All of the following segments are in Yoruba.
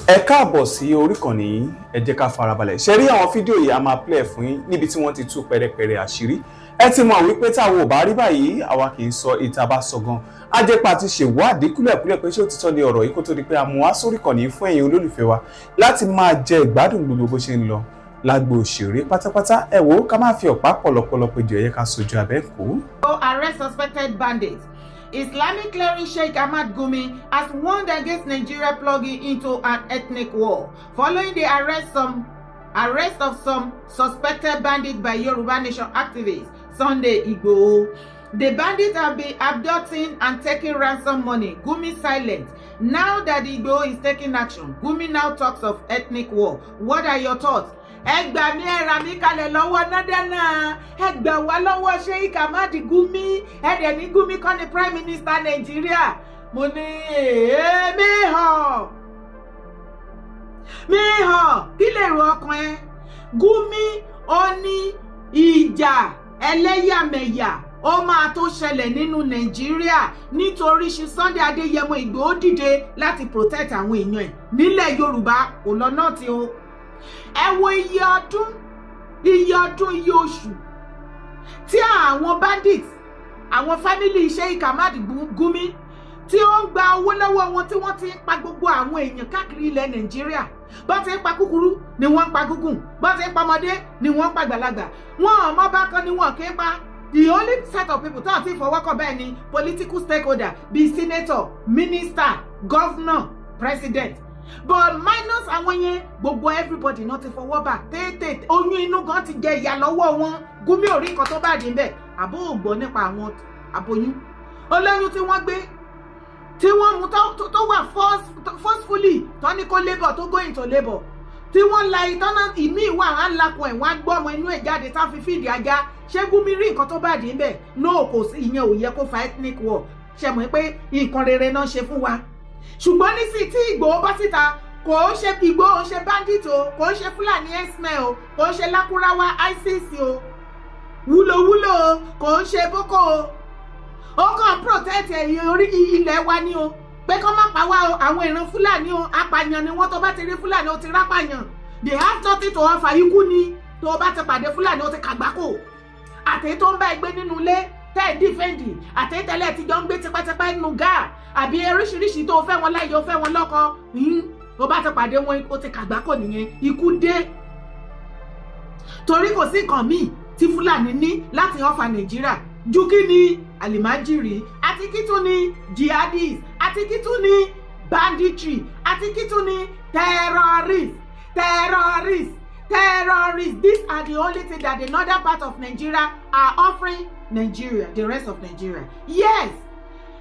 Ẹ káàbọ̀ sí orí ìkànnì yìí. Ẹ jẹ́ ká farabalẹ̀ ṣe rí àwọn fídíò yìí. A máa play fún yín níbi tí wọ́n ti tú pẹ̀rẹ̀pẹ̀rẹ̀ àṣírí. Ẹ ti mọ̀ wípé táwọn ò bá rí báyìí, àwa kì í sọ ìta bá sọ gan. Ajẹ́pà ti ṣèwádìí kúlẹ̀kúlẹ̀ pé ṣé òtítọ́ ni ọ̀rọ̀ yìí, kó tó di pé a mú wá sórí ìkànnì yìí fún ẹ̀yin olólùfẹ́ wa láti máa jẹ ìgbádùn gbogbo bó ṣe ń lọ lágbo òṣèré pátápátá. Ẹ wò ó, ká má fi ọ̀pá pọ̀lọpọ̀lọ péjọ, ẹ yẹ ká sojú abẹ́ kó. Arrest suspected bandits. Islamic cleric Sheikh Ahmad Gumi has warned against Nigeria plugging into an ethnic war following the arrest of some suspected bandits by Yoruba Nation activist Sunday Igboho. The bandits have been abducting and taking ransom money. Gumi silent. Now that Igboho is taking action, Gumi now talks of ethnic war. What are your thoughts? Ẹ gbà mí, ẹ rà mí kalẹ̀ lọ́wọ́ nádánà. Ẹ gbà wá lọ́wọ́ Sheikh Ahmad Gumi. Ẹ dẹ̀ ní Gumi kọ́ ni Prime Minister Nàìjíríà. Mo ní èémí hàn mí hàn, kí lè rò ọkàn ẹ? Gumi ó ní ìjà ẹlẹ́yàmẹ̀yà ó máa tó ṣẹlẹ̀ nínú Nàìjíríà nítorí ṣe Sunday Adéyẹmọ Ìgbòho dìde láti protect àwọn èèyàn ẹ̀ nílẹ̀ Yorùbá. Kò lọ náà tí o. Ẹ wo iye ọdún, iye ọdún, iye oṣù tí àwọn bandits, àwọn family Sheikh Ahmad Gumi tí ó ń gba owó lọ́wọ́ wọn, tí wọ́n ti ń pa gbogbo àwọn èèyàn káàkiri ilẹ̀ Nàìjíríà. Bó ti ń pa kúkúrú ni wọ́n ń pa gúngùn, bó ti ń pa ọmọdé ni wọ́n ń pa àgbàlagbà. Wọn ò mọ bákan ni wọn kì í pa. The only set of people tó àti ìfọwọ́kọ̀ bẹ́ẹ̀ ni political stakeholder bíi senator, minister, governor, president, but minus àwọn yẹn, gbogbo everybody náà ti fọwọ́ bà tètè. Oyún inú gan ti jẹ ìyà lọ́wọ́ wọn. Gumi ò rí nǹkan tó bá dín bẹ́ẹ̀. Àbó ògbọ́ nípa àwọn aboyún olóyún tí wọ́n gbé, tí wọ́n mú tó wà forcefully, tó ní kó labour, tó go into labour, tí wọ́n la ìtọ́nà ìmí ìwà à ń lakun ẹ̀, wọ́n á gbọ́ ọmọ inú ẹ̀ jáde tá fi fìdí ajá. Ṣé Gumi rí nǹkan tó bá dín bẹ́ẹ̀? No, kò sí. Ìyẹn ò yẹ kó fa ethnic war. Ṣe mọ̀ pé nǹkan rere náà ṣe fún wa? Ṣùgbọ́n nísìnyí tí Ìgbòho bá síta, kò ń ṣe Ìgbòho ń ṣe bandit o, kò ń ṣe Fúlàní herdsmen o, kò ń ṣe Lakurawa, ISIS o, wúlowúlo o, kò ń ṣe Boko o. Ó kàn protect ẹ̀yìn orí ilẹ̀ wa ni o, pé kọ́ má pa wá o. Àwọn ìran Fúlàní o, apàyàn ni wọ́n. Tó bá ti rí Fúlàní, o ti rápàyàn. They have nothing to offer. Ikú ni. Tó bá ti pàdé Fúlàní, o ti kàgbákò. Àtẹ̀yí tó ń bá ẹgbẹ́ nínú ilé tẹ́ ẹ̀ defend, àtẹ̀yí tẹ́lẹ̀ tí jọ ń gbé tipẹ́tipẹ́ nínú gáà àbí oríṣiríṣi, tó fẹ́ wọn láyé, o fẹ́ wọn lọ́kọ, tó bá ti pàdé wọn, o ti kàgbákò nìyẹn. Ikú dé, torí kò sí nǹkan míì tí Fúlàní ní láti offer Nàìjíríà ju kí ni? Àlìmájìrì, àti kí tún ni jihadis, àti kí tún ni banditry, àti kí tún ni terrorist, terrorist, terrorists. These are the only thing that the northern part of Nigeria are offering Nigeria, the rest of Nigeria. Yes,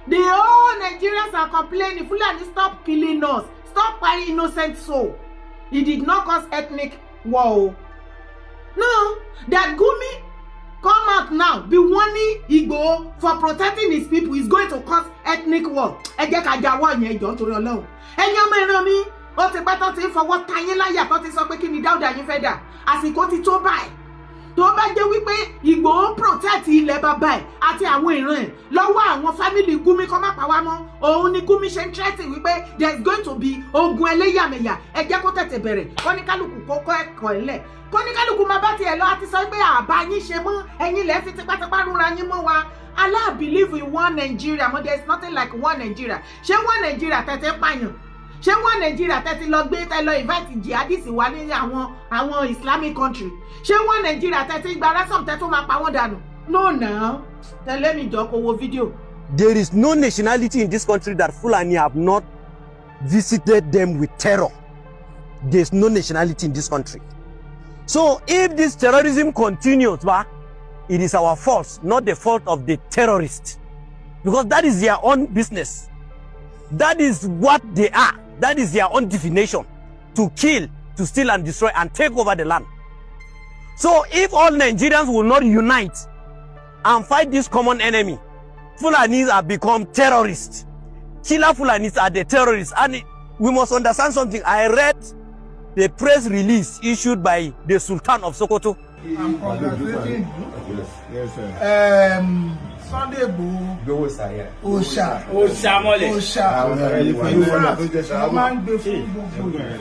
the whole Nigerians are complaining, "Fulani, stop killing us, stop buying innocent soul." It did not cause ethnic war o. No, that Gumi come out now be warning Igboho for protecting his people is going to cause ethnic war. Ẹ jẹ́ ká jáwọ́ yẹn jọ, nítorí Ọlọ́run. Ẹ̀yin ọmọ ìran mi, ó ti pẹ́ tó ti ń fọwọ́ ta yín láyà, tó ti sọ pé kí ni Dáúdà yín fẹ́ dà. Àsìkò ti tó báyìí. Tó bá jẹ́ wípé Ìgbòho protect ilẹ̀ bàbá ẹ̀ àti àwọn ìran ẹ̀ lọ́wọ́ àwọn family Gumi kọ́ má pa wá mọ́, òun ni Gumi ṣe ń threaten wípé there is going to be ogun ẹlẹ́yàmẹ̀yà. Ẹ jẹ́ kó tètè bẹ̀rẹ̀, kó ní kálukú kó kọ́ ẹ̀kọ́ ẹ̀ lẹ̀, kó ní kálukú máa bá tiẹ̀ lọ. Àti sọ pé àbá yín ṣe mọ́, ẹ̀yin lẹ́ fi tipátipá rúra yín mọ́ wa. Allah believe in one Nigeria mo. There is nothing like one Nigeria. Ṣé one Nigeria tẹ̀tẹ̀ pààyàn? Ṣé one Nigeria tẹ́tí lọ gbé tẹ́ lọ invite jihadist wá ní àwọn Islamic country? Ṣé one Nigeria tẹ́tí gba ransom, tẹ́ tó máa pa wọ́n dànù? No now, tẹ̀lé mi jọ, kó wo fídíò. There is no nationality in this country that Fulani have not visited them with terror. There's no nationality in this country. So if this terrorism continues, bah, it is our fault, not the fault of the terrorists. Because that is their own business. That is what they are. That is their own definition. To kill, to steal and destroy and take over the land. So if all Nigerians will not unite and fight this common enemy, Fulanis have become terrorists. Killer Fulanis are the terrorists. And we must understand something. I read the press release issued by the Sultan of Sokoto. I'm congratulating you. Yes, sir. Sunday Igboho Gbowó sàyà. Òòṣà. Òṣàmọlẹ̀. Òòṣà. In fact, mo máa ń gbé fún gbogbo rẹ̀,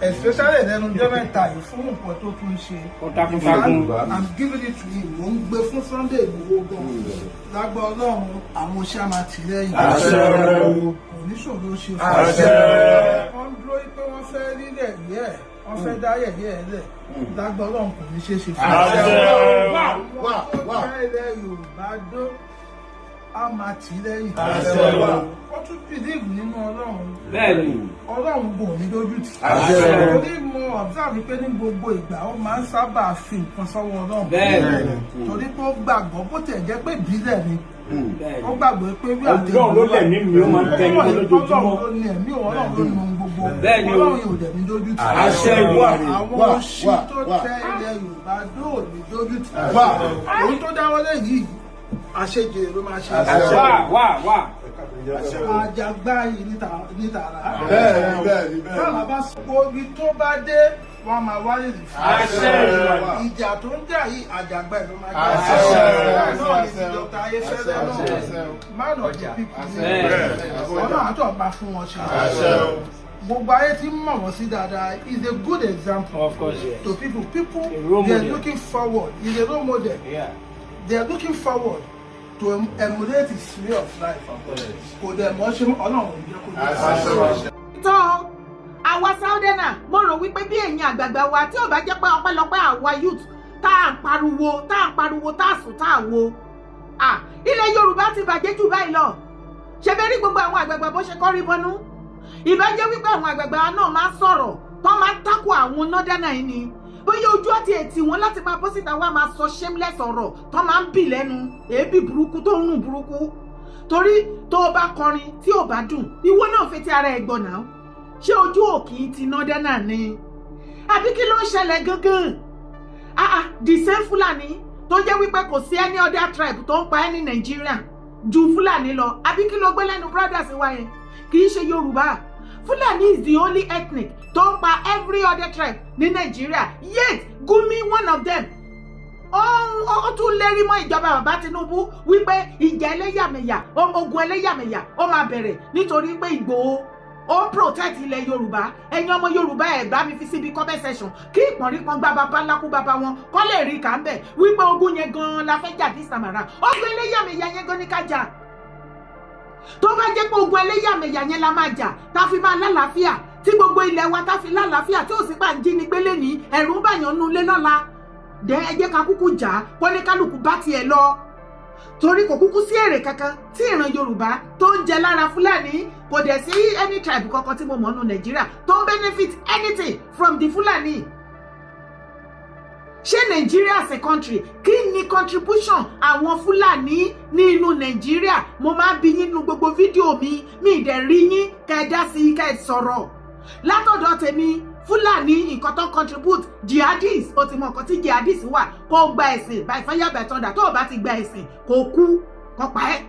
especially lẹ́nu ọjọ́ mẹ́ta yìí, fún nǹkan tó tún ṣe. Takuntakun. I'm giving it to him. Mo ń gbé fún Sunday Igboho gan. Lágbá Ọlọ́run, àwọn oṣù àmà tìlẹ́yìn. Kò ní ṣòro ṣe fún un. Wọ́n dúró pé wọ́n fẹ́ rí yẹ̀yẹ́ ẹ̀, wọ́n fẹ́ dá yẹ̀yẹ́ ẹ̀ lẹ̀. Lágbá Ọlọ́run, kò ní ṣeé ṣe fún un. Wọ́n tó jẹ́ ilẹ̀ Yorùbá dó á máa tì í lẹ́yìn. Ó tún believe nínú Ọlọ́run. Ọlọ́run kò ní lójú tì. Torí mo observe pé ní gbogbo ìgbà, ó máa ń sábà fi nǹkan sọ́wọ́ Ọlọ́run. Torí pé ó gbàgbọ́, bó tiẹ̀ jẹ́ pé ìbílẹ̀ ni, ó gbàgbọ́ pé bí Ọlọ́run ló lẹ̀mí mi, ó máa ń tẹnu mọ́ lójoojúmọ́. Ọlọ́run ló ní ẹ̀mí òun, Ọlọ́run ló ní ohun gbogbo. Bẹ́ẹ̀ni o. Ọlọ́run yóò dẹ̀ ní lójú tì. Àṣẹ ìwà. Àwọn oṣù tó tẹ ilẹ̀ Yorùbá dó ní lójú tì. Òun tó dáwọ́lé yìí, àṣejèrè ló máa ṣe. Wà wà wà. Àjàgbá yìí ní tààrà. Bẹ́ẹ̀ni, bẹ́ẹ̀ni, bẹ́ẹ̀ni. Táwọn bá sọ ibi tó bá dé, wọn máa wáyé lè fún. Àṣẹ ìwà. Ìjà tó ń jà yìí, àjàgbá ẹ̀ ló máa jà. Àṣẹ. Náà ní ti Dr. Ayéfẹ́lẹ́ náà, man of the people ní ọ̀nà àtọ̀ máa fún wọn ṣe. Gbogbo ayé tí ń mọ̀ wọ́n sí dáadáa is a good example Of course, yes. to people. People, A role they are model. looking forward. He is a role model. They are looking forward to emulate his way of life. Kò dẹ̀ mọ́ ṣe, Ọlọ́run ò ní jẹ́ kó dé. Tó àwa southerner, mo rò wípé bí ẹ̀yin àgbààgbà wa, tí ò bá jẹ́ pé ọpẹ́lọpẹ́ àwa youth tá à ń pariwo, tá à ń pariwo, tá à sùn, tá à wo, ah, ilẹ̀ Yorùbá ti bàjẹ́ jù báyìí lọ. Ṣe bẹ́ẹ̀ rí gbogbo àwọn àgbààgbà bó ṣe kọ́ rí bọnú? Ìbá jẹ́ wípé àwọn àgbààgbà náà máa ń sọ̀rọ̀, tó máa ń takò àwọn northerner yìí ni, bóyá ojú àti ètì wọn láti máa bọ́ síta wá máa sọ shameless ọ̀rọ̀ tó máa ń bì lẹ́nu, èébì burúkú tó ń rùn burúkú. Torí tó o bá kọrin tí ò bá dùn, ìwọ náà fetí ara ẹ gbọ́ náà. Ṣé ojú òkì ti northerner ni, àbí kí ló ń ṣẹlẹ̀ gangan? Ah ah, the same Fúlàní tó jẹ́ wípé kò sí any other tribe tó ń pa ẹ́ ní Nàìjíríà ju Fúlàní lọ, àbí kí ló gbé lẹ́nu brothers wa yẹn? Kì í ṣe Yorùbá. Fúlàní is the only ethnic tó ń pa every other tribe ní Nàìjíríà, yet Gumi, one of them, ó tún lérí mọ́ ìjọba bàbá Tinubu wípé ìjà ẹlẹ́yàmẹ̀yà, ogun ẹlẹ́yàmẹ̀yà, ó máa bẹ̀rẹ̀ nítorí pé Ìgbòho ó ń protect ilẹ̀ Yorùbá. Ẹ̀yin ọmọ Yorùbá, ẹ̀ bá mi fi síbi comment section kí ìpọ̀nrí kan gba bàbá ńlákú bàbá wọn kọ́ lè rí kà ń bẹ̀ wípé ogun yẹn gan-an la fẹ́ jà this time around. Ogun ẹlẹ́yàmẹ̀yà yẹn gan ní ká jà. Tó bá jẹ́ pé ogun ẹlẹ́yàmẹ̀yà yẹn la máa jà, tá a fi máa lálàáfíà, tí gbogbo ilẹ̀ wa tá a fi lálàáfíà, tí ò sí pà ń jí ni gbélé ní ẹ̀rù ń bàyàn nulẹ̀ lọ́la dẹ́, ẹ jẹ́ ká kúkú jà á, kó ní kálukú bá tiẹ̀ lọ, torí kò kúkú sí èrè kankan tí ìran Yorùbá tó ń jẹ lára Fúlàní. Kò dẹ̀ sí any tribe kankan tí mo mọ̀ nù Nàìjíríà tó ń benefit anything from the Fúlàní. Ṣé Nàìjíríà as a country, kí ni contribution àwọn Fúlàní ní inú Nàìjíríà? Mo máa ń bi yín nínú gbogbo fídíò mi, mi ì dẹ̀ rí yín kẹ́ ẹ dá sí i, kẹ́ ẹ sọ̀rọ̀. Látọ̀dọ̀ tèmi, Fúlàní, nǹkan tó contribute, jihadis. Ó ti mọ nǹkan tí jihadis wà: kó gba ẹ̀sìn by fire by thunder. Tó o bá ti gba ẹ̀sìn, kó kú, kó pa ẹ́.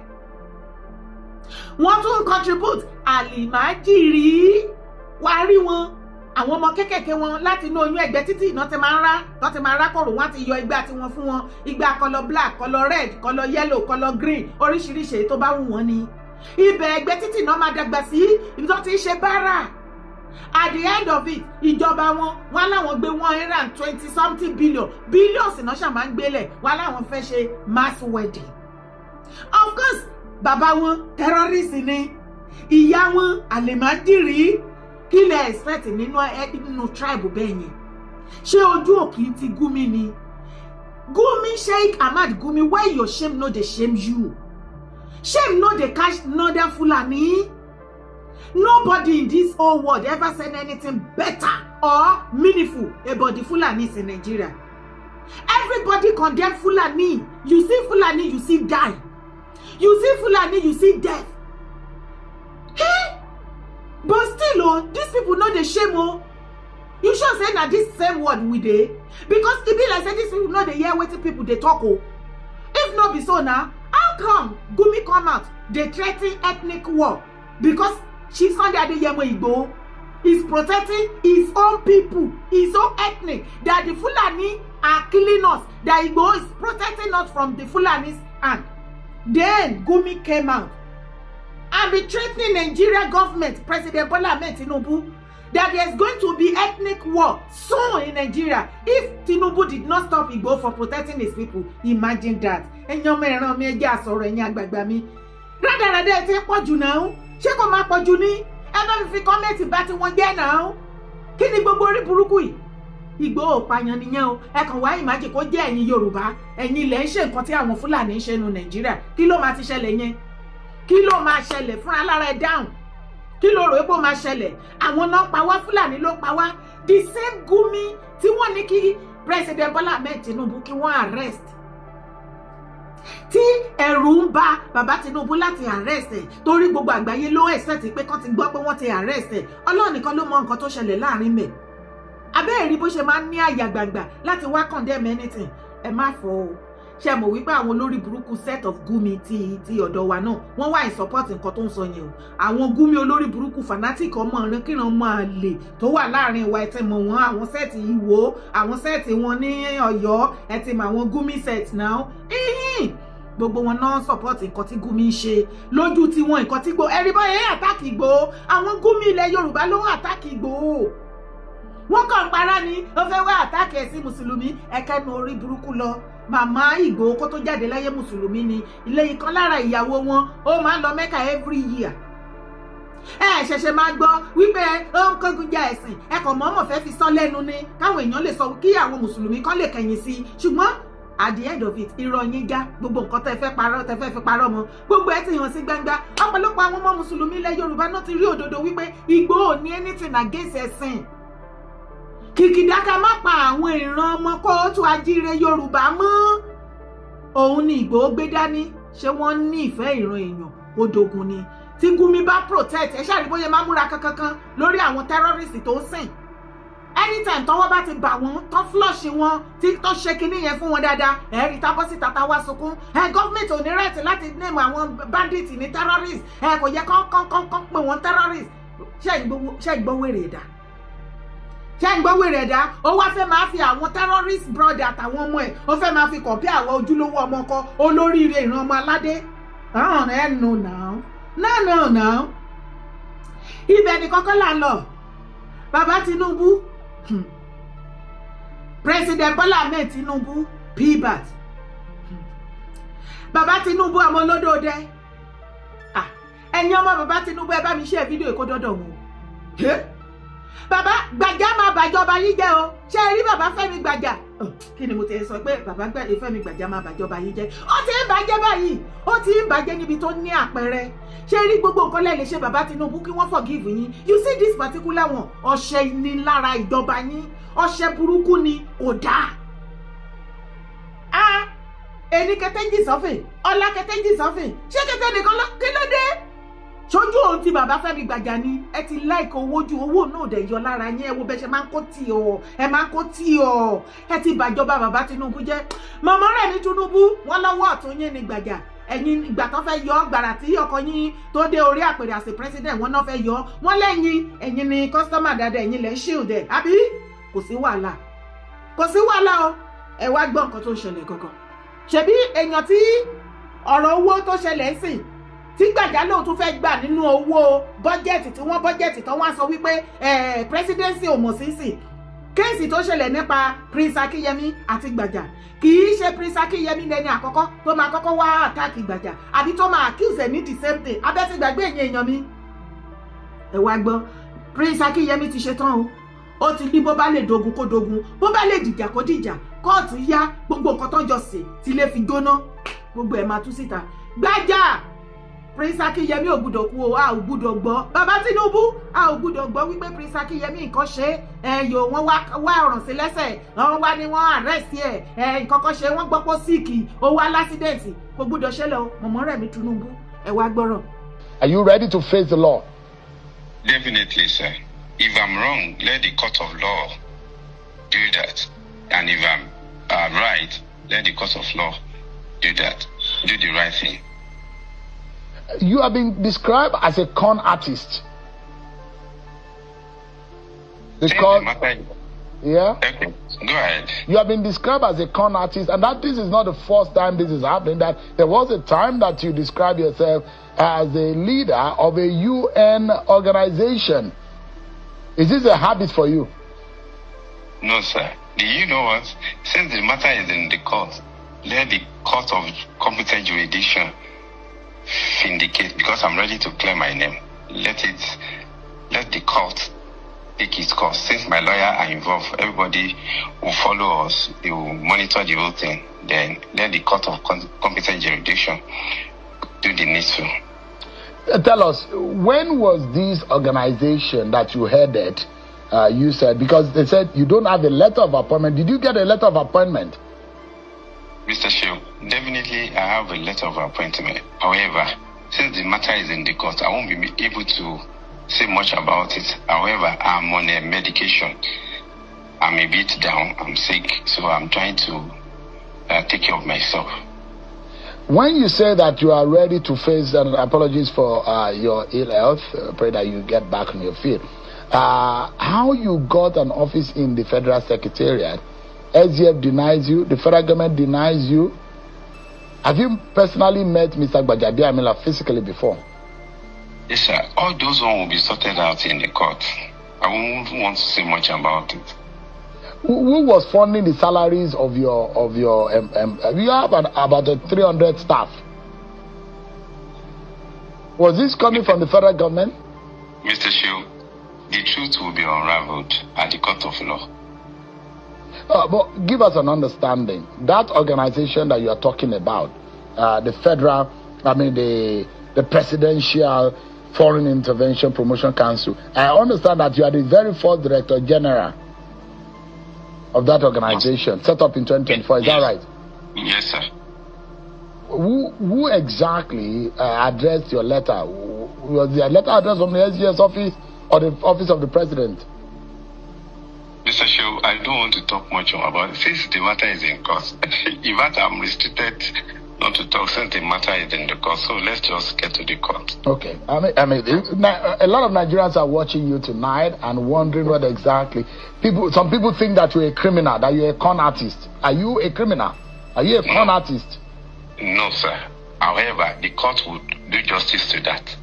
Wọ́n tún contribute àlìmájìrì. Wàá rí wọn, àwọn ọmọ kéékèèké wọn, láti inú oyún, ẹgbẹ́ títì iná ti máa ń rá tó ti máa ń rákòrò. Wọn ti yọ igbá tiwọn fún wọn, igbá colour black, colour red, colour yellow, colour green, oríṣiríṣi èyí tó bá wù wọ́n ni. Ibẹ̀ ẹgbẹ́ títì náà máa dàgbà sí, ibi tó ti ń ṣe báárà. At the end of it, ìjọba wọn, wọn láwọn gbé 120 something billion, billions náà ṣàmà ń gbélẹ̀, wọn láwọn fẹ́ ṣe mass wedding. Of course, bàbá wọn terrorist ni, ìyá wọn àlèmájìrì. Kí lẹ expect nínú ẹ, nínú tribe bẹ́ẹ̀ yẹn? Ṣé ojú òkì ti Gumi ni? Gumi, Sheikh Ahmad Gumi, why your shame no dey shame you? Shame no dey catch northern Fulani. Nobody in this whole world ever said anything better or meaningful about the Fulanis in Nigeria. Everybody condemn Fulani. You see Fulani, you see die. You see Fulani, you see death. Hey! But still oh, these people no dey shame oh. You sure say na this same word we dey? Because e be like say these people no dey hear wetin people dey talk oh. If no be so now, how come Gumi come out dey threaten ethnic war because Chief Sunday Adeyemo Igboho? is protecting his own people, his own ethnic, that the Fulani are killing us, that Igboho is protecting us from the Fulanis hand. Then Gumi came out and be threatening Nigeria government, President Bola Ahmed Tinubu, that there is going to be ethnic war soon in Nigeria if Tinubu did not stop Igboho for protecting his people. Imagine that. Ẹ̀yin ọmọ ìran mi, ẹ jẹ́ àsọ̀rọ̀. Ẹ̀yin àgbààgbà mi, rádaràdà ẹ ti ń pọ̀jù náà. Ṣé kò máa pọ̀jù ní? Ẹ bá mi fi comment bá tí wọ́n jẹ́ náà. Kí ni gbogbo orí burúkú yìí? Ìgbòho pààyàn nìyẹn o. Ẹ kàn wá ìmájì kó jẹ́ ẹ̀yin Yorùbá, ẹ̀yin ilẹ̀ ń ṣe nǹkan tí àwọn Fúlàní ń ṣe nu Nàìjíríà. Kí ló máa ti ṣẹlẹ̀ yẹn? Kí ló máa ṣẹlẹ̀ fúnra lára ẹ? Dáhùn, kí ló rò pé ó máa ṣẹlẹ̀? Àwọn náà pa wá, Fúlàní ló pa wá. The same Gumi tí wọ́n ní kí President Bola Ahmed Tinubu kí wọ́n arrest, tí ẹ̀rù ń bà bàbá Tinubu láti arrest ẹ̀, torí gbogbo àgbáyé ló expect pé kán ti gbọ́ pé wọ́n ti arrest ẹ̀. Ọlọ́run nìkan ló mọ nǹkan tó ṣẹlẹ̀ láàrin mẹ́ abẹ́ẹ̀rí bó ṣe máa ń ní àyà gbàgbà láti wá condemn anything. Ẹ má fọ o. Ṣe mọ̀ wípé àwọn olórí burúkú set of Gumi ti ọ̀dọ̀ wa náà, wọ́n wà in support nǹkan tó ń sọ yẹn o. Àwọn Gumi olórí burúkú, fanatic, ọmọ ìrankíran, ọmọ àlè tó wà láàrin ìwà, ẹ ti mọ̀ wọ́n. Àwọn set Ìwó, àwọn set wọn ní Ọ̀yọ́, ẹ ti mọ̀ àwọn Gumi set náà. Ihin gbogbo wọn náà support nǹkan tí Gumi ń ṣe. Lójú tiwọn, nǹkan tí Ìgbòho ẹ̀rí báyẹn attack Ìgbòho, àwọn Gumi ilẹ̀ Yorùbá ló ń attack Ìgbòho. Wọ́n kàn ń para ni. Ó fẹ́ wá attack ẹ̀sìn mùsùlùmí, ẹ̀kẹ́nu orí burúkú lọ. Màmá Ìgbòho, kó tó jáde láyé, mùsùlùmí ni. Ilé ìkan lára ìyàwó wọn, ó máa ń lọ Mẹ́kà every year. Ẹ ṣẹ̀ṣẹ̀ máa gbọ́ wípé ó ń kángun ja ẹ̀sìn. Ẹ kàn mọ́mọ́ fẹ́ fi sọ lẹ́nu ni káwọn èèyàn lè sọ, kí àwọn mùsùlùmí kan lè kẹ̀yìn sí i. Ṣùgbọ́n at the end of it, irọ́ yín já. Gbogbo nǹkan tẹ́ fẹ́ parọ́, tẹ́ fẹ́ fi parọ́ mọ́, gbogbo ẹ ti hàn sí gbangba. Ọ̀pọ̀lọpọ̀ àwọn ọmọ mùsùlùmí ilẹ̀ Yorùbá náà ti rí òdodo wípé Ìgbòho ní anything against ẹ̀sìn. Kìkìdá ká má pa àwọn ìran ọmọ kóòtù ajíire Yorùbá mọ́, òun ni Ìgbòho gbé dání. Ṣé wọ́n ní ìfẹ́ ìran èèyàn ó dogun ni? Tí Gumi bá protect ẹ, ṣáà rí bóyá máa múra kankankan lórí àwọn terrorist tó ń sìn. Anytime tọ́wọ́ bá ti bà wọ́n tán, flush wọn, tí tó ṣe kinní yẹn fún wọn dáadáa, ẹ rí tábọ́ síta tá wá sunkún. Ẹ government ò ní right láti name àwọn bandit ní terrorist. Ẹ kò yẹ kán kán kán kán pè wọ́n terrorist. Ṣé ìgbọ́ wèrè ẹ̀dá? Ṣé ń gbọ́ wèrè ẹ̀dá? Ó wá fẹ́ máa fi àwọn terrorist brother àtàwọn ọmọ ẹ̀, ó fẹ́ máa fi compare àwọn ojúlówó ọmọ ọkọ olóríire, ìran ọmọ aládé. Ọ̀hún ẹ̀ nù náà no no no. Ibẹ̀ ni kọ́kọ́ là ń lọ. Bàbá Tinubu, President Bola Ahmed Tinubu, pbat bàbá Tinubu, ọmọ olódòdẹ, ẹ̀yin ọmọ bàbá Tinubu, ẹ bá mi ṣe fídíò èkó dọ́dọ̀ wọn. Bàbá Gbàjà máa bàjọba yín jẹ́ o. Ṣé ẹ rí bàbá Fẹ́mi Gbàjà? Kí ni mo ti sọ pé bàbá Fẹ́mi Gbàjà máa bàjọba yín jẹ́? Ó ti ń bàjẹ́ báyìí, ó ti ń bàjẹ́ níbi tó ní àpẹẹrẹ. Ṣé rí gbogbo nǹkan lẹ́ẹ̀ lè ṣe bàbá Tinubu kí wọ́n forgive yín. You see this particular one, ọṣẹ ní lára ìjọba yín, ọṣẹ burúkú ni, kò dáa. Ah, ẹni kẹtẹ ń jì sọ́fìn, ọlá kẹtẹ ń jì sọ́fìn. Ṣé kẹtẹ nìkan lọ? Kí ló dé? Sójú òun ti bàbá Fẹ́mi Gbàjà ni. Ẹ ti like owó ju, owó náà dẹ̀ yọ lára yín. Ẹ wo bẹ ṣe máa ń kó tì ọ, ẹ máa ń kó tì ọ. Ẹ ti bàjọba bàbá Tinubu jẹ́. Màmá rẹ̀ ní Tinubu, wọ́n lọ́wọ́ ọ̀tún yín ni Gbàjà. Ẹ̀yin ìgbà tó fẹ́ yọ gbàrà tí ọkọ yín tó dé orí àpèrè àṣẹ president, wọn náà fẹ́ yọ wọ́n lẹ́yìn. Ẹ̀yin ni customer dáadáa, ẹ̀yin lẹ́ ń shield ẹ̀ àbí? Kò sí wàhálà, kò sí wàhálà o. Ẹ wá gbọ́ nǹkan tó ń ṣẹlẹ̀ gangan. Ṣebí èèyàn tí ọ̀rọ̀ owó tó ṣẹlẹ̀ ń sìn, tí Gbàjà lóun tún fẹ́ gbà nínú owó bọ́jẹ̀tì tí wọ́n bọ́jẹ̀tì tó wọ́n sọ wípé presidency ò mọ̀ sí sí case tó ṣẹlẹ̀ nípa Prince Akínyẹmí àti Gbàjà. Kì í ṣe Prince Akínyẹmí lẹni àkọ́kọ́ tó máa kọ́kọ́ wá attack Gbàjà àbí tó máa accuse ẹ̀ ní the same thing. Abẹ́ ti gbàgbé, ẹ̀yìn èèyàn mi, ẹ wá gbọ́. Prince Akínyẹmí ti ṣetán o. Ó ti ní bó bá lè dogun kó dogun, bó bá lè dìjà kó dìjà. Kóòtù yá, gbogbo nǹkan tó jọ sè tí lè fi jóná, gbogbo ẹ̀ máa tú síta. Gbàjà, Prince Akínyẹmí ò gbúdọ̀ kú o. A ò gbúdọ̀ gbọ́, bàbá Tinubu, a ò gbúdọ̀ gbọ́ wípé Prince Akínyẹmí nǹkan ṣe ẹ yòó, wọ́n wá ọ̀ràn sí lẹ́sẹ̀, wọ́n wá ní wọ́n arrest ẹ̀, ẹ nǹkan kan ṣe, wọ́n gbọ́ pé sick, ó wá l'accident. Kò gbúdọ̀ ṣẹlẹ̀ o. Mọ̀mọ́ rẹ̀ mi Tinubu, ẹ wá gbọ́rọ̀. Are you ready to face the law? Definitely, sir. If I'm wrong, let the court of law do that. And if I'm right, let the court of law do that. Do the right thing. You have been described as a con artist. Since Because the matter, yeah, okay, go ahead. You have been described as a con artist, and that this is not the first time this is happening. That there was a time that you described yourself as a leader of a UN organization. Is this a habit for you? No, sir. Do you know what? Since the matter is in the court, let the court of competent jurisdiction vindicate, because I'm ready to clear my name. Let the court take its course. Since my lawyer are involved, everybody will follow us. They will monitor the whole thing. Then let the court of competent jurisdiction do the needful. Tell us, when was this organization that you headed? You said, because they said you don't have a letter of appointment. Did you get a letter of appointment? Mr. Shiu, definitely I have a letter of appointment. However, since the matter is in the court, I won't be able to say much about it. However, I'm on a medication. I'm a bit down. I'm sick, so I'm trying to take care of myself. When you say that you are ready to face, and apologies for your ill health, pray that you get back on your feet. How you got an office in the Federal Secretariat? SGF denies you, the federal government denies you. Have you personally met Mr. Gbajabiamila physically before? Yes, sir. All those ones will be sorted out in the court. I won't want to say much about it. Who was funding the salaries of your, you have about a 300 staff? Was this coming from the federal government? Mr. Shiu, the truth will be unraveled at the court of law. But give us an understanding. That organization that you are talking about, the federal, I mean the Presidential Foreign Intervention Promotion Council. I understand that you are the very first Director General of that organization, set up in 2024. Is that Yes. right? Yes, sir. Who exactly addressed your letter? Was the letter addressed from the SGS office or the office of the president? Mr. Shiu, I don't want to talk much about it since the matter is in court. In fact, I'm restricted not to talk since the matter is in the court. So let's just get to the court. Okay. I mean, a lot of Nigerians are watching you tonight and wondering what exactly. Some people think that you're a criminal, that you're a con artist. Are you a criminal? Are you a con artist? No, sir. However, the court would do justice to that.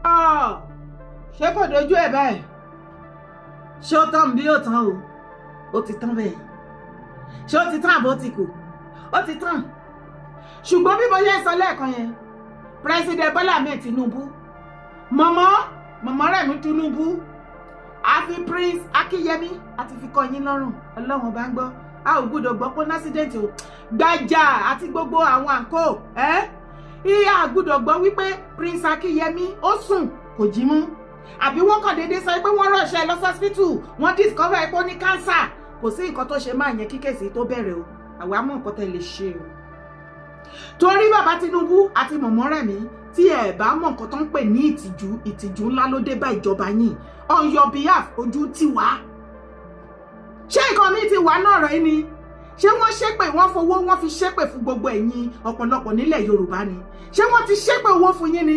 Ah, ṣé kò dojú ẹ̀ báyìí? Ṣé ó tán bí ó tán o? Ó ti tán bẹ́ẹ̀. Ṣé ó ti tán àbó ti kù? Ó ti tán. Ṣùgbọ́n bí mo ṣe ń sọ lẹ́ẹ̀kan yẹn, President Bọ́lá Ahmed Tinubu, mọ̀mọ́ mọ̀mọ́ Rẹ̀mí Tinubu, àfi Prince Akínyẹmí àti fi kọ́ yín lọ́rùn. Ọlọ́run bá ń gbọ́, a ò gbọ́dọ̀ gbọ́ pé accident o. Gbàjà àti gbogbo àwọn àǹkó ẹ́ ìyá àgbọ́dọ̀ gbọ́ wípé Prince Akínyẹmí ó sùn kò jí mọ́, àbí wọ́n kàn déédéé sọ pé wọ́n rush ẹ̀ lọ hospital, wọ́n discover pé ó ní cancer. Kò sí nǹkan tó ṣe máa yẹn kí case tó bẹ̀rẹ̀ o. Àwa mọ̀ nǹkan tẹ́ lè ṣe o, torí bàbá Tinubu àti mọ̀mọ́ Rẹ̀mí, tí ẹ bá mọ̀ nǹkan tó ń pè ní ìtìjú, ìtìjú ńlá ló dé bá ìjọba yín. On your behalf, ojú tì wá. Ṣé nǹkan mi ti wà náà rẹ ni? Ṣé wọ́n ṣépè, wọ́n fowó, wọ́n fi ṣépè fún gbogbo ẹ̀yin ọ̀pọ̀lọpọ̀ nílẹ̀ Yorùbá ni? Ṣé wọ́n ti ṣépè owó fún yín ni?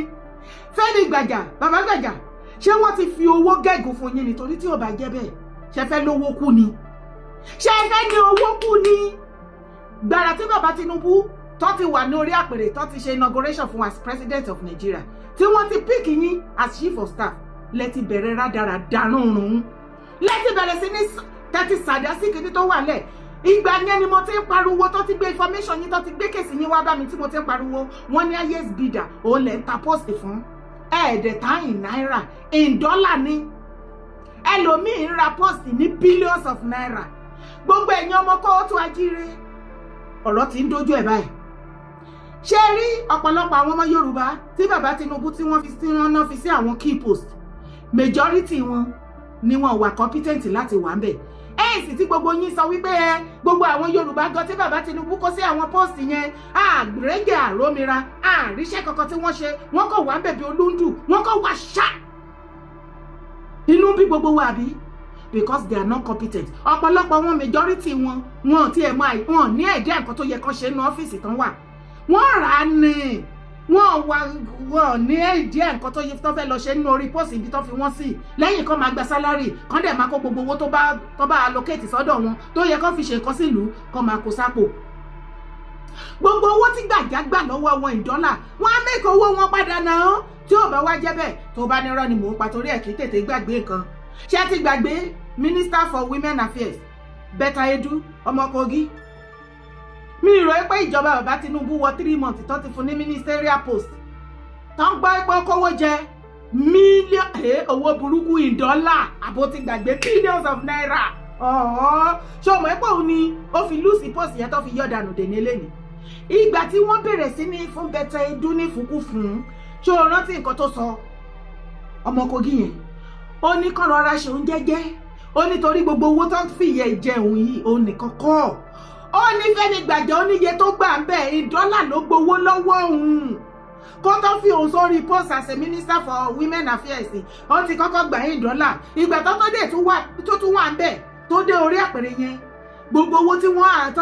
Fẹ́mi Gbàjà, bàbá Gbàjà, ṣé wọ́n ti fi owó gégùn fún yín ni? Torí tí ò bá jẹ́ bẹ́ẹ̀, ṣe fẹ́ lówó kú ni? Ṣé ẹ fẹ́ ní owó kú ni? Gbàrà tí bàbá Tinubu tó ti wà ní orí àpèrè, tó ti ṣe inauguration fún as president of Nigeria, tí wọ́n ti pick yín as chief of staff, lẹ ti bẹ̀rẹ̀ rádaràda rúnrún, lẹ ti bẹ̀rẹ̀ sí ní tẹ́tí sàdá sí kìíní tó wà lẹ̀. Ìgbà yẹn ni mo ti ń pariwo, tó ti gbé information yín, tó ti gbé case yín wá bá mi, tí mo ti ń pariwo. Wọ́n ní highest bidder òun lẹ̀ ń ta post fún ẹ̀ẹ́dẹ̀ta in náírà, in dollar ni. Ẹlòmíì ń ra post ní billions of naira. Gbogbo ẹ̀yin ọmọ kó tó ajíire, ọ̀rọ̀ ti ń dójú ẹ̀ báyìí. Ṣé rí ọ̀pọ̀lọpọ̀ àwọn ọmọ Yorùbá tí bàbá Tinubu tí wọ́n fi sí, wọn náà fi sí àwọn key post, majority wọn ni wọn wà competent láti wà ń bẹ̀. Ẹ̀sì tí gbogbo yín sọ wípé ẹ gbogbo àwọn Yorùbá gan tí bàbá Tinubu kó sí àwọn post yẹn, àrẹ́gẹ̀ àrómira àríṣẹ́ kankan tí wọ́n ṣe, wọ́n kò wá ń bẹ̀ bí olúndù, wọ́n kò wá ṣá inú bí gbogbo wa bí, because they are not competent. Ọ̀pọ̀lọpọ̀ wọn, majority wọn, wọn ti ẹ̀ mọ, wọn ní ẹ̀dẹ́ nǹkan tó yẹ kán ṣe nínú ọ́fíìsì tán wà. Wọ́n rà á ní. Wọ́n wà, wọ́n ní ìdí ẹ̀, nǹkan tó yẹ tó fẹ́ lọ ṣe nínú orí post ibi tó fi wọ́n sí, lẹ́yìn kan máa gba salary kan, dẹ̀ máa kó gbogbo owó tó bá allocate sọ́dọ̀ wọn tó yẹ kó fi ṣe nǹkan sílùú, kó máa kó sápò. Gbogbo owó tí Gbàjà gbà lọ́wọ́ wọn in dọ́là, wọ́n á make owó wọn padà náà. Tí ò bá wá jẹ́ bẹ́ẹ̀, tó bá nírọ́ ni mò ń pa, torí ẹ̀ kì í tètè gbàgbé nǹkan. Ṣé ti gbàgbé Minister for Women Affairs, Betta Edu, ọmọ Kogi? Mi rò pé ìjọba bàbá Tinubu wọ 3 months tó ti fún ní ministerial post, tó ń gbọ́ pé kówó jẹ mílíọ̀nù owó burúkú in dọ́là. Àbó ti gbàgbé billions of naira? Ọ̀ọ́, ṣé o mọ̀ pé òun ni ó fi lose post yẹn tó fi yọ̀ dànù dèní eléni? Ìgbà tí wọ́n bẹ̀rẹ̀ sí ní fún Betta Edu ní fúnkúfún, ṣé o rántí nǹkan tó sọ, ọmọ Kogi yẹn? Ó ní kán rọra ṣe òun jẹ́jẹ́. Ó nítorí gbogbo owó tó ń fìyẹ jẹ òun yìí, òun nìkan kọ́. Ó ní Fẹ́mi Gbàjà, ó níye tó gbà ń bẹ̀ in dọ́là ló gbowó lọ́wọ́ òun kó tó fi òun sórí post as a Minister for Women Affairs. Ó ti kọ́kọ́ gbà in dọ́là. Ìgbà tó tó dé tó tún wà ń bẹ̀, tó dé orí àpèrè yẹn, gbogbo owó tí wọ́n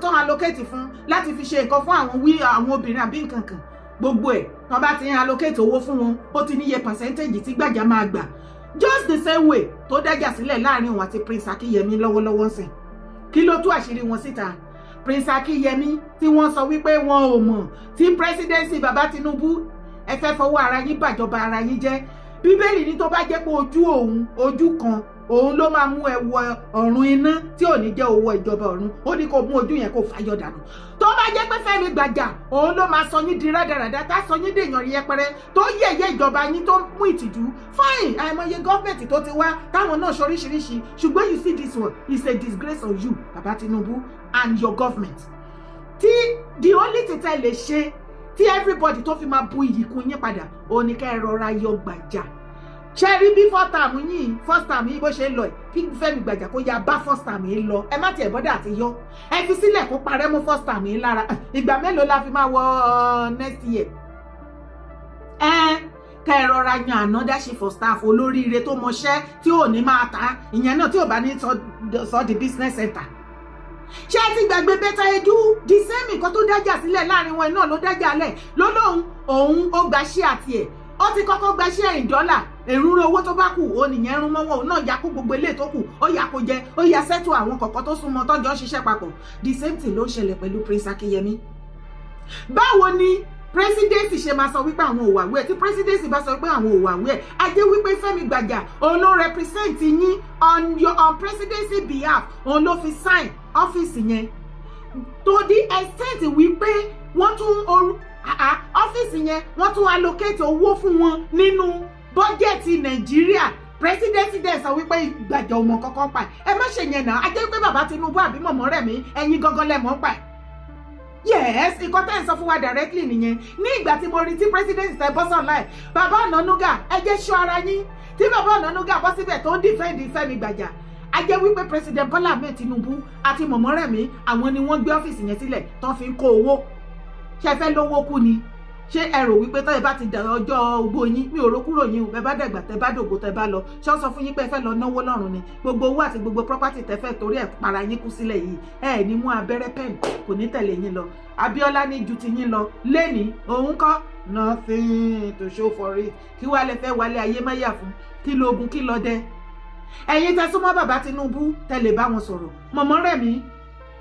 tán allocate fún láti fi ṣe nǹkan fún àwọn wí àwọn obìnrin àbí nǹkan kan, gbogbo ẹ̀ tó bá ti ń allocate owó fún wọn, ó ti níye percentage tí Gbàjà máa gbà. Just the same way tó dájà sílẹ̀ láàrin òun àti Prince Akínyẹmí lọ́wọ́lọ́wọ́ ń sìn. Kí ló tú àṣírí wọn síta? Prince Akínyẹmí tí wọ́n sọ wípé wọn ò mọ̀ tí presidency bàbá Tinubu, ẹ fẹ́ fọwọ́ ara yín bàjọba ara yín jẹ́. Bíbélì ní tó bá jẹ́ pé ojú òun, ojú kan òun ló máa mú ẹ wọ ọ̀run iná tí ò ní jẹ́ owó ìjọba ọ̀run, ó ní kó mú ojú yẹn kó fàyọ dànù. Tó bá jẹ́ pé Fẹ́mi Gbàjà òun ló máa sọ yín di rádaràda, tá sọ yín dèèyàn yẹpẹrẹ, tó yẹ̀yẹ́ ìjọba yín, tó mú ìtìjú, fine. Àìmọye government tó ti wá táwọn náà ṣoríṣiríṣi, ṣùgbọ́n you see, this one is a disgrace on you, Baba Tinubu and your government. Tí the only thing tẹ́ lè ṣe tí everybody tó fi máa bu iyì kún yín padà, òun ni ká ẹ rọra yọ Gbàjà. Ṣe rí bí first term yìí, first term yìí bó ṣe ń lọ ẹ̀, kí Fẹ́mi Gbàjà kó ya bá first term yìí lọ. Ẹ má tiẹ̀ bother àti yọ, ẹ fi sílẹ̀ kó parẹ́ mú first term yìí lára. Ìgbà mélòó la fi máa wọ next year? Ẹ kẹ ẹ rọra yan another chief of staff olóríire tó mọṣẹ́, tí ò ní máa ta ìyẹn náà, tí ò bá ní sọ di business center. Ṣé ẹ ti gbàgbé Betta Edu? The same nǹkan tó dájà sílẹ̀ láàrin wọn náà ló dájà lẹ̀ lọ́lọ́hún. Òun ó gba ṣé àti ẹ̀, ó ti kọ́kọ́ gba ṣé in dọ́là èrúnrún, owó tó bá kù ó nìyẹn rún mọ́wọ́. Òun náà ya kó gbogbo ilé tó kù, ó yà kó jẹ, ó yà sẹ́tù àwọn kọ̀ọ̀kan tó súnmọ́ tọ́jọ́ ń ṣiṣẹ́ papọ̀. The same thing ló ń ṣẹlẹ̀ pẹ̀lú Prince Akínyẹmí. Báwo ni presidency ṣe máa sọ wípé àwọn ò wà aware? Tí presidency bá sọ pé àwọn ò wà aware, a jẹ́ wípé Fẹ́mi Gbàjà òun ló represent yín on presidency behalf, òun ló fi sign ọ́fíìsì yẹn, to the extent wípé wọ́n tún ọ́fíìsì yẹn, wọ́n tún allocate owó fún wọn nínú bọ́jẹ̀tì Nàìjíríà. Presidency dẹ̀ sọ wípé Gbàjà ò mọ̀ kankan pa ẹ. Má ṣe yẹn náà. A jẹ́ wípé bàbá Tinubu àbí mọ̀mọ́ rẹ̀ mí, ẹ̀yin gangan lẹ̀ mọ́ pa ẹ̀. Yes, nǹkan tẹ́ ẹ̀ sọ fún wa directly nìyẹn. Ní ìgbà tí mo rí tí president tẹ bọ́ sọ̀ láì, bàbá Ọ̀nànúgà, ẹ jẹ́ ṣọ́ ara yín. Tí bàbá Ọ̀nànúgà bọ́ síbẹ̀ tó ń defend Fẹ́mi Gbàjà, a jẹ́ wípé President Bọ́lá Ahmed Tinubu àti mọ̀mọ́ Rẹ̀mí, àwọn ni wọ́n gbé ọ́fíìsì yẹn sílẹ̀ tó fi ń kó owó. Ṣe fẹ́ lówó kú ni? Ṣé ẹ rò wípé tọ́ ẹ bá ti dà ọjọ́ ogbó yín, mi ò ro kúrò yín o, ẹ bá dàgbà, tẹ bá dògbò, tẹ bá lọ, ṣé wọ́n sọ fún yín pé ẹ fẹ́ lọ náwó lọ́rùn ni? Gbogbo owó àti gbogbo property tẹ fẹ́ torí ẹ̀ para yín kú sílẹ̀ yìí, ẹ ní mú abẹ́rẹ́ pen kò ní tẹ̀lé yín lọ. Abíọ́lá ní ju ti yín lọ lẹ́ni òun kọ́, nothing to show for it. Kí wàá lẹ fẹ́ wálé ayé máyà fún? Kí lóògùn, kí lọ dẹ? Ẹ̀yin tẹ súnmọ́ bàbá Tinubu, tẹ lè bá wọn sọ̀rọ̀. Mọ̀mọ́ Rẹ̀mí,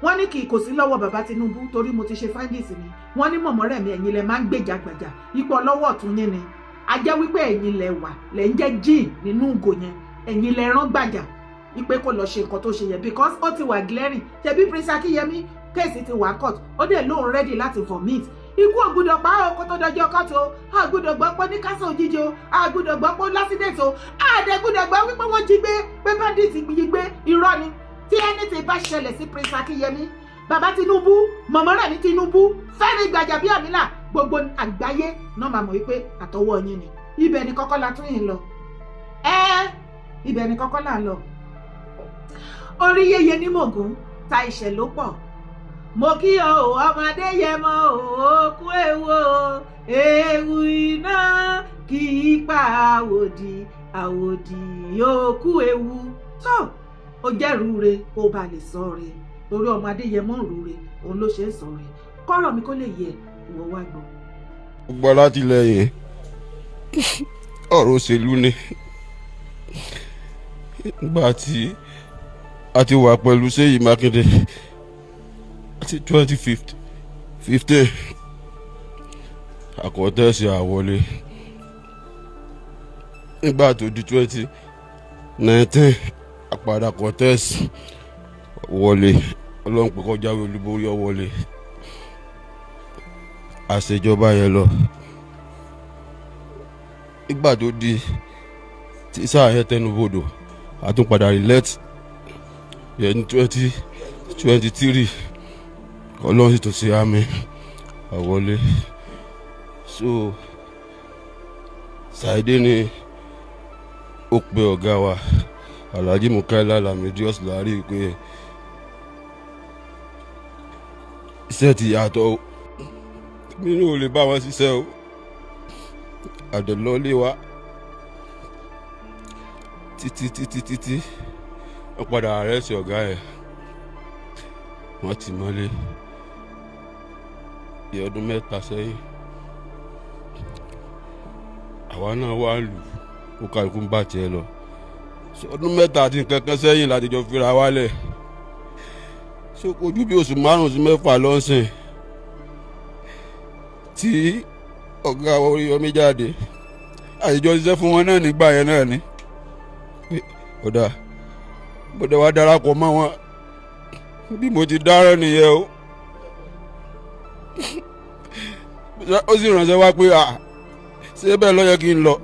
wọ́n ní kì í kò sí lọ́wọ́ bàbá Tinubu, torí mo ti ṣe findings mi. Wọ́n ní mọ̀mọ́ Rẹ̀mí, ẹ̀yin lẹ máa ń gbèjà Gbàjà, ipò ọlọ́wọ́ ọ̀tún yín ni. A jẹ́ wípé ẹ̀yin lẹ wà lẹ ń jẹ́ jíìn nínú ìgò yẹn, ẹ̀yin lẹ rán Gbàjà ipe kó lọ ṣe nǹkan tó ṣe yẹn, because ó ti wà glaring. Ṣebí Prince Akínyẹmí, case ti wà court, ó dẹ̀ lóun ready láti vomit. Ikú ò gbúdọ̀ pa á kó tó dọjọ́ court o. A gbúdọ̀ gbọ́ pé ní kásán òjijì o, a gbúdọ̀ gbọ́ pé l'accident o, a dẹ̀ gbúdọ̀ gbọ́ wípé wọ́n jí gbé, pé bandit jí gbé. Irọ́ ni. Tí anything bá ṣẹlẹ̀ sí Prince Akínyẹmí, bàbá Tinubu, mọ̀mọ́ rẹ̀ ní Tinubu, Fẹ́mi Gbàjàbíàmílà, gbogbo àgbáyé náà máa mọ̀ wípé àtọwọ́ yín ni. Ibẹ̀ ni kọ́kọ́ la tún yín lọ. Ẹ́ ibẹ̀ ni kọ́kọ́ là ń lọ. Orí yẹyẹ ní mògùn ta ìṣẹ̀ ló pọ̀. Mo kí ọ ò, ọmọdé yẹ mọ òkú ewu o, ewu iná kì í pa àwòdì, àwòdì òkú ewu tó ó jẹ́rùú re kó o bá lè sọ re, torí ọmọ Adéyẹmọ ń rú re, òun ló ṣe ń sọ re. Kọ́rọ̀ mi kó lè yẹ ìwọ wá gbọ́. Gbogbo alátìlẹyìn, ọ̀rọ̀ òṣèlú ni. Nígbà tí a ti wà pẹ̀lú Ṣèyí Mákindé àti 2015, àkọ́tẹ́sì àwọlé. Nígbà tó di 2019, àpàdà contest, wọlé. Ọlọ́run pé kó jáwé olúborí, ó wọlé. Àṣejọba yẹn lọ. Nígbà tó di tí sáà yẹn tẹnubodò, àtúnpadà re-elect yẹn ní 2023. Ọlọ́run sì tún ṣe àmì àwọlé. So ṣàìdé ni ó pe ọ̀gá wa, Alhaji Mukaila Lamidi Osilari, pé iṣẹ́ ti yàtọ̀ o, mi ní ò lè bá wọn ṣiṣẹ́ o. Àdèlọ́lé wa títí títí títí, wọ́n padà arrest ọ̀gá ẹ̀, wọ́n ti mọ́lé bí ọdún 3 sẹ́yìn. Àwa náà wà lù ó, kálukú ń bá tiẹ̀ lọ. Ọdún 3 àti nǹkan kan sẹ́yìn láti jọ fira wálẹ̀. So kò ju bí oṣù 5 sí 6 lọ́sìn tí ọ̀gá Oríyọmí jáde. Àtijọ́ ṣiṣẹ́ fún wọn náà nígbà yẹn náà ni ọ̀dà gbọ́dọ̀ wá darapọ̀ mọ́ wọn. Bí mo ti dáràn nìyẹn o. Ó sì ránṣẹ́ wá pé à ṣé bẹ́ẹ̀ ló yẹ kí n lọ.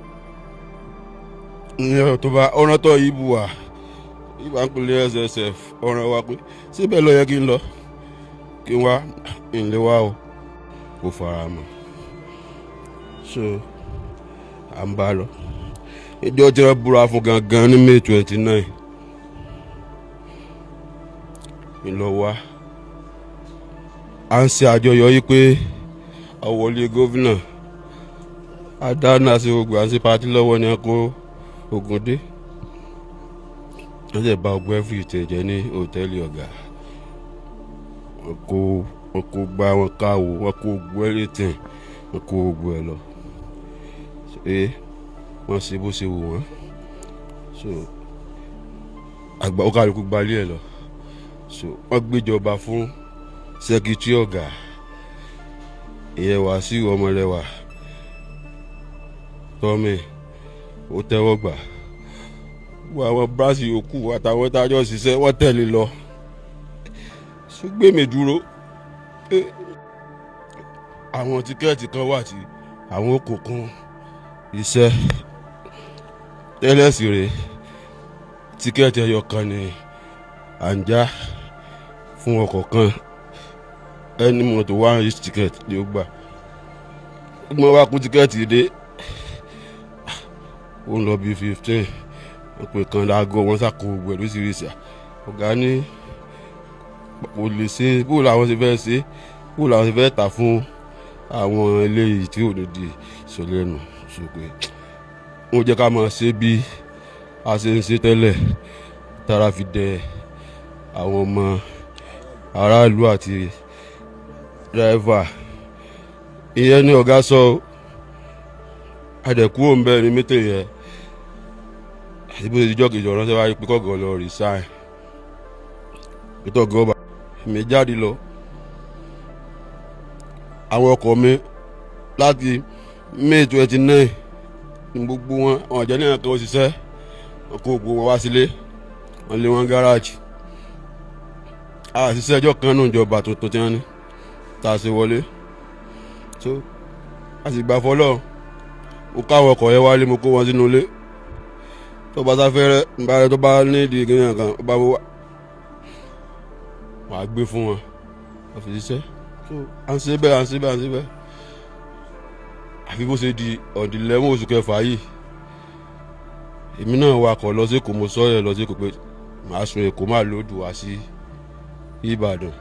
Ìyẹn tó bá ọ̀ràn tó yìí bù wá, ìbá ń pèlè SSF, ọ̀ràn wa pé ṣé bẹ́ẹ̀ ló yẹ kí n lọ, kí n wá ìlé wa o, kò fara mọ́. So à ń bá lọ. Ìjọ tí wọ́n búra fún gangan ní May 29 ńlọ wá. À ń ṣe àjọyọ̀ yìí pé àwọlé gómìnà àdáná sí ogun, à ń ṣe party lọ́wọ́ ní akó ogun dé. Wọ́n sì bá ọgbẹ́ everything jẹ́ ní hòtẹ́ẹ̀lì ọ̀gá. Wọ́n kó gbá wọn káwò, wọ́n kó gbọ́ everything, wọ́n kó gbọ́ ẹ lọ. Ṣé wọ́n ṣe bó ṣe wù wọ́n? So àgbà ó kálukú gbalé ẹ lọ. So wọ́n gbéjọba fún secretary ọ̀gá, ìyẹn Wàsíù Ọmọlẹ́wà tọ́mì. Ó tẹ́wọ́ gbà. Wọ́n àwọn bíráṣì yòókù àtàwọn tájọ́ ṣiṣẹ́, wọ́n tẹ̀lé lọ. Ṣùgbọ́n mi dúró pé àwọn ticket kan wà tí àwọn kò kún iṣẹ́ tẹ́lẹ̀ sí rèé. Ticket ẹyọ kan ni à ń já fún ọkọ̀ kan. Ẹni mọ́tò one each ticket ni ó gbà. Mo wá kún ticket dé, ó ń lọ bí 15. Wọ́n pè kan láago, wọ́n ṣàkó gbogbo ẹ̀ lóríṣiríṣi. Ọ̀gá ní kò lè ṣe. Bó làwọn ṣe fẹ́ ṣe, bó làwọn ṣe fẹ́ tà fún àwọn eléyìí tí ò ní di ìṣọ̀lẹ́nu sókè? Wọ́n jẹ́ ká máa ṣe bí a ṣe ń ṣe tẹ́lẹ̀, tára fi dẹ àwọn ọmọ aráàlú àti driver. Ìyẹn ni ọ̀gá sọ. Adẹ̀kú òun bẹ́ẹ̀ ni mítò yẹn àti bó ṣe di jọ́kejì, ọ̀rọ̀ ṣe wáyé pé kọ́gọ́ lọ resign. Ìtọ́gọ́ ọba mi jáde lọ. Àwọn ọkọ̀ mi láti May 29 ní gbogbo wọn, àwọn àjẹ́ ní àkàn òṣìṣẹ́, wọn kó gbogbo wọn wá sílé, wọn lé wọn gáràjì. Àṣìṣe ẹjọ́ kan nù ìjọba tuntun tí wọ́n ní tá a ṣe wọlé. So a sì gbà fọlọ́. Mo káwọn ọkọ̀ yẹn wálé, mo kó wọn sínú ilé. Tó bá sáfẹ́rẹ́ nígbà tó bá ní ìdí ìgbìyànjú kan, ó bá wà á gbé fún wọn, wọ́n fi ṣiṣẹ́. So à ń ṣe bẹ́ẹ̀, à ń ṣe bẹ́ẹ̀, à ń ṣe bẹ́ẹ̀, àfi bó ṣe di ọ̀dì 11 oṣù kẹfà yìí. Èmi náà wakọ̀ lọ sí Èkó. Mo sọ ẹ̀ lọ sí Èkó pé màá sun Èkó, máa lòdù wá sí Ìbàdàn.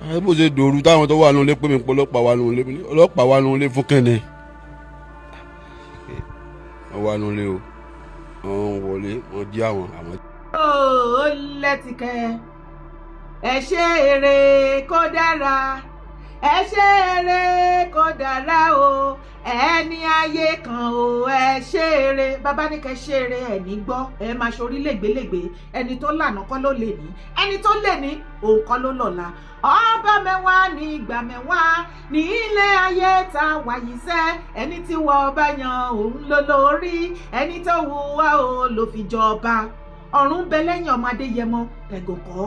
Àfi bó ṣe dòru táwọn tó wà nílé pé mi pé ọlọ́pàá wà nílé. Ọlọ́pàá wà nílé fún kẹ́ni? Wọ́n wà nílé o, wọ́n wọlé, wọ́n jí àwọn àwọn. Ó lẹ́tìkẹ́ ẹ ṣe èrè kó dára. Ẹ ṣe eré kò dára o, ẹni ayé kan o, ẹ ṣe eré. Bàbá ní kẹ́ ṣe eré, ẹ ní gbọ́, ẹ máa ṣorí lẹ́gbẹ̀lẹ́gbẹ̀. Ẹni tó lànà kọ́ ló lè ní, ẹni tó lè ní òun kọ́ ló lọ́la. Ọba mẹ́wàá ní ìgbà mẹ́wàá ní ilé ayé ta wàyí sẹ́. Ẹni tí wọ́n bá yan òun ló lórí, ẹni tó wù wá o ló fi jọba. Ọ̀run bẹ lẹ́yìn ọmọ Adéyẹmọ ẹ̀gàn kọ́.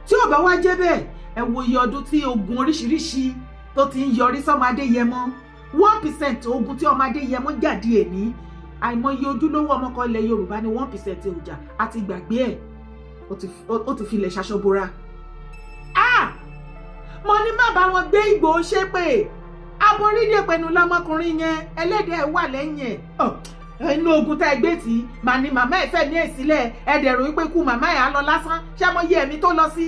Tí ò bá wá jẹ́ bẹ́ẹ̀, ẹ wo iye ọdún tí ogun oríṣiríṣi tó ti ń yọrí sọ́mọ Adéyẹmọ. 1% ogun tí ọmọ Adéyẹmọ jáde èní, àìmọye ojúlówó ọmọ kan ilẹ̀ Yorùbá ní 1% ọjà àti gbàgbé ẹ̀, ó ti filẹ̀ ṣaṣọ bora. Ah! Mo ní má bá wọn gbé Ìgbòho ṣépè, aborídé pẹ̀lú lọmọkùnrin yẹn, ẹlẹ́dẹ̀ẹ́ wà lẹ́yìn ẹ̀. Inú ogun tá ẹ gbé tí màá ní màmá ẹ fẹ́ ní èsílẹ̀, ẹ dẹ̀rù wípé kú màmá ẹ̀ á lọ lásán. Ṣé mo yẹ ẹ̀mí tó lọ sí.